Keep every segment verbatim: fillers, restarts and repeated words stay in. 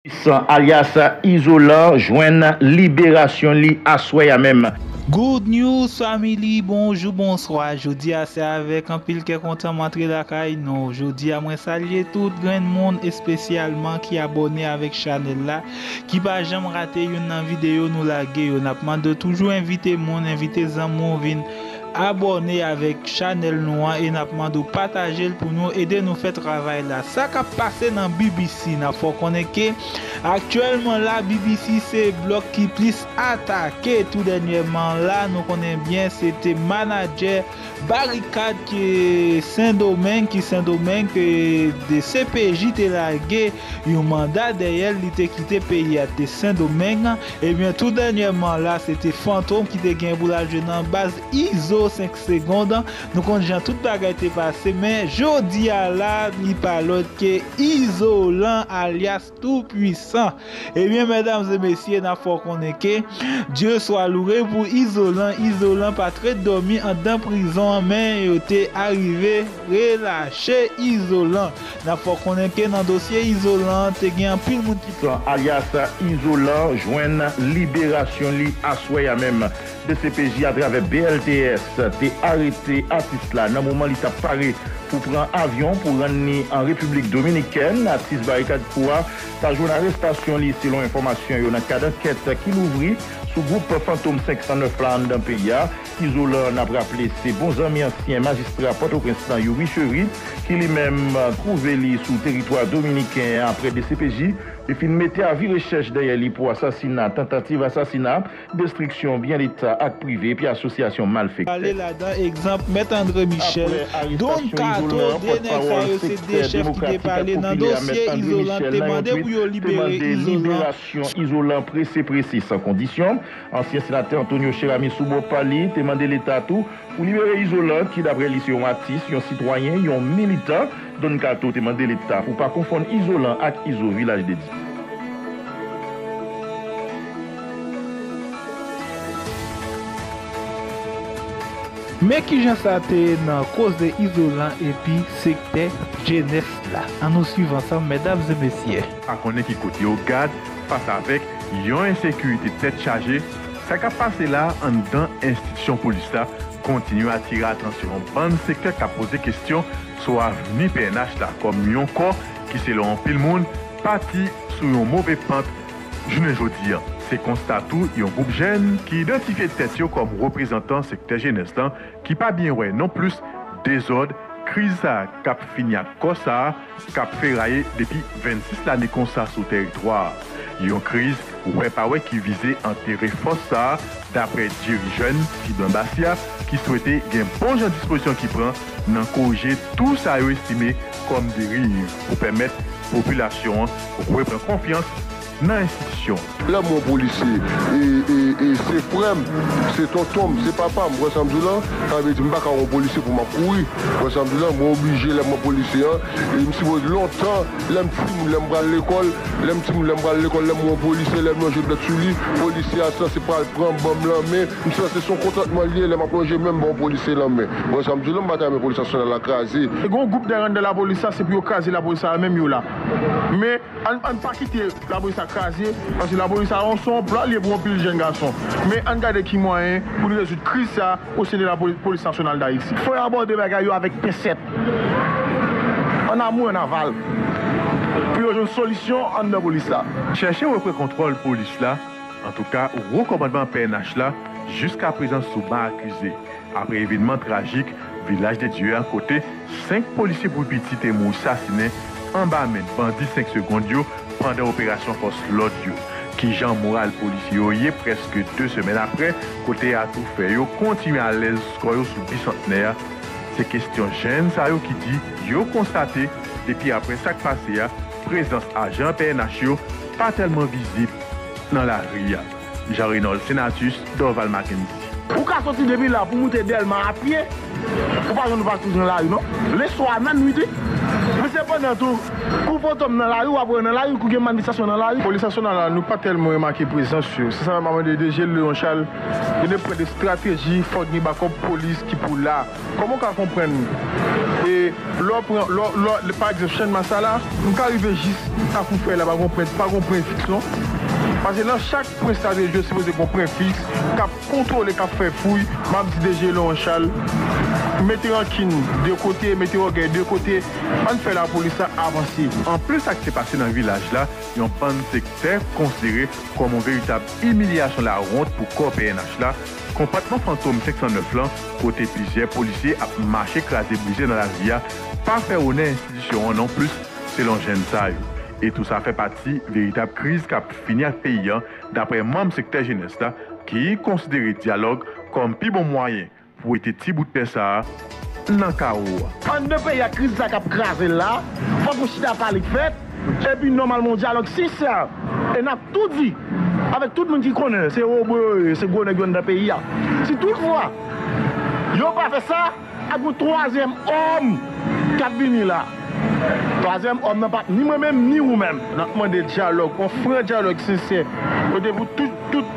San alyas Izolan jwenn liberasyon li aswè a menm. Good news family, bonjou, bonswa. Jodi a se avèk anpil kè kontan m antre lakay nou. Jodi a mwen salye tout grenn moun espesyalman ki abòne avèk chanèl la, ki pa janm rate youn nan videyo nou lage yo. N ap mande w toujou envite moun, envite zanmi w vin abòne avèk chanèl nou an e n ap mande w pataje l pou nou ede nou fè travay la. Sa k ap pase nan B B C, n ap fè w konnen ke aktyèlman la B B C se blòk ki plis atake. Tou dènyèman la, nou konnen byen se te manadjè barikad ke Sendomeng, ki Sendomeng ke D C P J te lage yon manda dèyè l, li te kite peyi a, te Sendomeng. Ebyen, tou dènyèman la, se te Fantom ki te gen pou l al jwe nan baz Izo senk Segonn. Nou konn jan tout bagay te pase, men jodi a la, li pa lòt ke Izolan alyas Tou Pwisan. Ebyen, medam e mesye, n ap fè w konnen ke Dye swa louwe pou Izolan. Izolan pa t ret dòmi anndan prizon an, men yo te arive relache Izolan. N ap fè w konnen ke nan dosye Izolan an, te gen anpil moun ki. San alyas Izolan jwenn liberasyon li aswè a menm. D C P J atravè B L T S te arete atis la nan moman li t ap pare pou pran avyon pou rann li an Repiblik Dominikèn. Atis Barikad Kou a ta jwenn arestasyon li selon enfòmasyon yo nan kad ankèt ki louvri sou gwoup Fantom senk san nèf la anndan peyi a. Izolan, n ap raple, se bon zanmi ansyen majistra Pòtoprens lan Youri Chery, ki li menm twouve li sou teritwa dominiken an apre D C P J te fin mete avi rechèch dèyè li pou asasina, tantativ asasina, destriksyon byen leta ak prive epi asosyasyon malfektè. Pale ladan, egzanp, Mèt André Michel, Don Kato, de nèg sa yo se de chèf ki te pale nan dosye Izolan, te mande pou yo libere Izolan. Izolan prese prese, san kondisyon. Ansyen senatè Antonio Cheramy sou bò pa li te mande leta tou pou libere Izolan ki, daprè li, se yon atis, yon sitwayen, yon militan. Don Kato te mande leta pou pa konfonn Izolan ak Izo Vilaj de Dye. Men kijan sa te ye nan koze Izolan epi sektè jenès la. Ann nou swiv ansanm, medam e mesye. Pa konnen ki kote yo gad fas avèk yon ensekirite tèt chaje, sa k ap pase la anndan enstitisyon polis la kontinye atire atansyon yon bann sektè k ap poze kesyon sou avni P N H la kòm yon kò ki, selon anpil moun, pati sou yon move pant jounen jodi a. Se konsta tou yon gwoup jèn ki idantifye tèt yo kòm reprezantan sektè jenès lan ki pa byen wè nonplis dezòd kriz sa a k ap fini ak kò sa a k ap feraye depi vennsis lane konsa sou teritwa a. Yon kriz wè pa wè ki vize antere fòs sa a, daprè Jerry Jeune, ti blan Basya, ki swete gen bon jan dispozisyon ki pran nan korije tou sa yo estime kòm deriv pou pèmèt popilasyon an repran konfyans nan enstitisyon. Lè m wè yon polisye, e, e, e, se frè m, se tonton m, se papa m, ou wè sa m di w lan? Sa vle di m pa ka wè yon polisye pou m ap kouri. Ou wè sa m di w lan? Mwen oblije, lè m wè polisye an, e m sipoze lontan, lè m timoun, lè m pral lekòl, lè m timoun, lè m pral lekòl, lè m wè yon polisye, lè m lonje dwèt sou li, polisye a sanse pral pran ban m lan men, m sanse se yon kontantman li ye lè m ap lonje men m ba yon polisye lan men. Ou wè sa m di w lan? M pa ta renmen polis nasyonal la kraze. Gen yon gwoup nèg anndan lapolis la, se pou yo kraze lapolis la menm yo la. Men, Ann, ann pa kite lapolis la kraze, paske lapolis la se yon plan li ye pou yon pil jèn gason. Men ann gade ki mwayen pou n rezoud kriz sa o sen de lapolis, Polis Nasyonal d Ayiti. Fò yo abòde bagay yo avèk pensèt, ann amou, ann aval, pou yo jwenn solisyon anndan polis la. Chèche repran kontwòl polis la, antouka, wo kòmandman P N H la, jiskaprezan sou ba akize. Apre evènman trajik Vilaj de Dye a kote senk polisye pou piti te mouri sasinen anba men bandi senk Segonn yo pandan operasyon fòs lòd yo. Kijan moral polisye yo ye prèske de semèn apre, kote atoufè yo kontinye alèz kò yo sou Bisantnè a? Se kesyon jèn sa yo ki di yo konstate depi apre sa k pase a, prezans ajan P N H yo pa tèlman vizib nan lari a. Jean Reynold Senatus, Dorval Mackendy. Ou ka soti depi la pou moute Dèlma a pye, ou pa jwenn ou pa toujou nan lari non. Leswa, nan nwit wi. Men sepandan tou, kou fantòm nan lari, w ap wè nan lari, kou gen manifestasyon nan lari. Polis nasyonal la, nou pa tèlman remake prezans yo. Se sa m ap mande D G Léon Charles, gen de pwen de estrateji, fòk gen bakòp polis ki pou la. Kòman w ka konprann? E lè w pran, lè, lè, pa egzanp, Channmas la, m ka rive jis Kafou Fèy la, pa gon pwen, pa gon pwen fiks non. Paske nan chak pwen estrateji, yo sipoze gon pwen fiks, k ap kontwole, k ap fè fouy. M ap di D G Léon Charles, mete rankin de kote, mete ògèy de kote, ann fè lapolis la avanse. Anplis sa k te pase nan vilaj la, yon bann sektè konsidere kòm yon veritab imilyasyon lawont pou kò P N H la, konpòtman Fantom senk san nèf lan, kote plizyè polisye ap mache kraze brize nan lari a, pa fè onè enstitisyon an nonplis, selon jèn sa yo. E tou sa fè pati veritab kriz k ap fini ak peyi a, daprè manm sektè jenès la, ki konsidere dyalòg kòm pi bon mwayen pou wete ti bout tè sa a nan kawo a. Anndan peyi a, kriz sa k ap kraze l la, fòk yon chita pale k fèt, epi nòmalman yon dyalòg sensè. E n ap tou di, avèk tout moun ki konnen, se wobo yo ye, se gwo nèg yo anndan peyi a. Si toutfwa, yo pa fè sa, ap gen yon twazyèm òm k ap vini la. Twazyèm òm nan p ap ni mwen menm, ni ou menm. N ap mande dyalòg, yon fran dyalòg sensè, kote pou tout, tout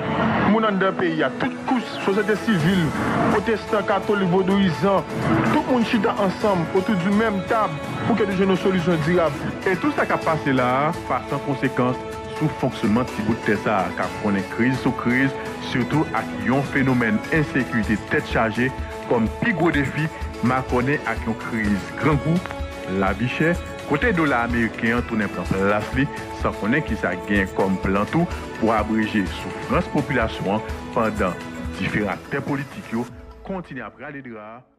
moun anndan peyi a, tout kouch sosyete sivil, pwotestan, katolik, vodouyizan, tout moun chita ansanm otou di menm tab pou ke nou jwenn yon solisyon dirab. E tou sa k ap pase la a pa san konsekans sou fonksyonman ti bout tè sa a k ap konnen kriz sou kriz, sitou ak yon fenomèn ensekirite tèt chaje kòm pi gwo defi, makònen ak yon kriz grangou, lavi chè, kote dola ameriken an tounen pran plas li, san konnen kisa k genyen kòm plan tou pou abreje soufrans popilasyon an pandan diferan aktè politik yo kontinye ap rale dra a